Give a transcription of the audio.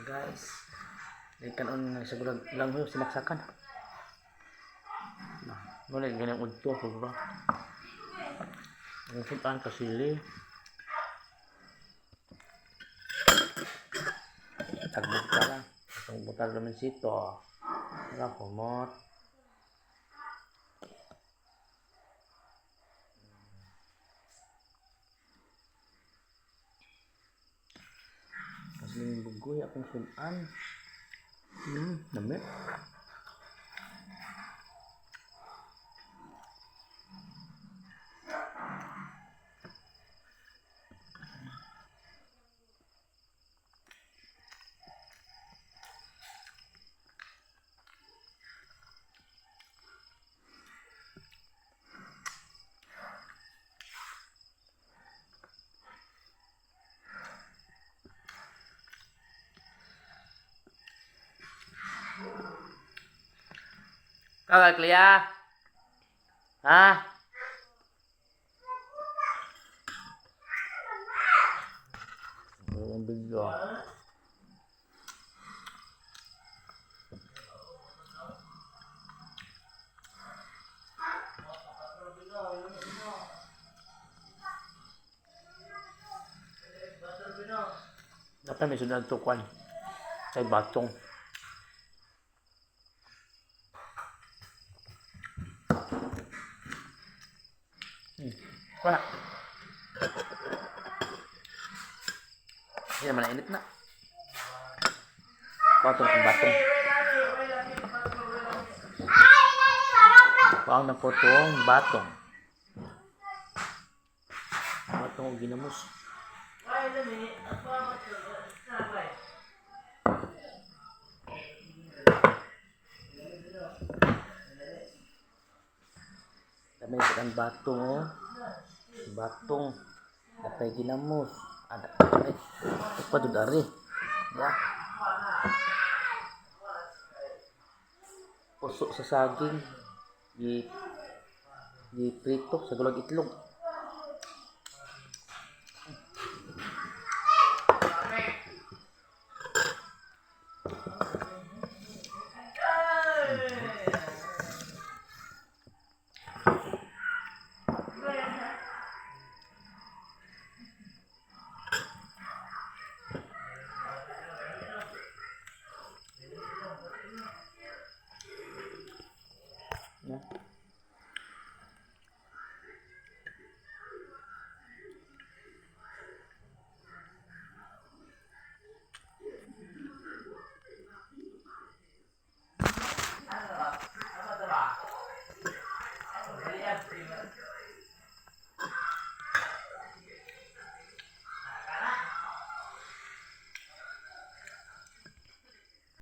Guys. Kanon nga sa bulag lang ho sinaksakan. Na, wala ganang udto ko ba. Ang sudan kasili. Tagbuta lang. Itong buta naman sito. Wala kumot. Kasling bugoy akong sudan. Dami. Kakak Clea. Ha? Ang video. Dapat may sunod to kwan. Kay batong. Wala. Hindi naman nainit na. Kuha ang batong. Kuha na ko tong batong. Batong o ginamos. Dami sa ang batong oh. Batong. Dapay ginamos. Ada. Ay, ito pa doon ari. Ya. Puso sa saging. Gi prito sa gulag itlog. Ya.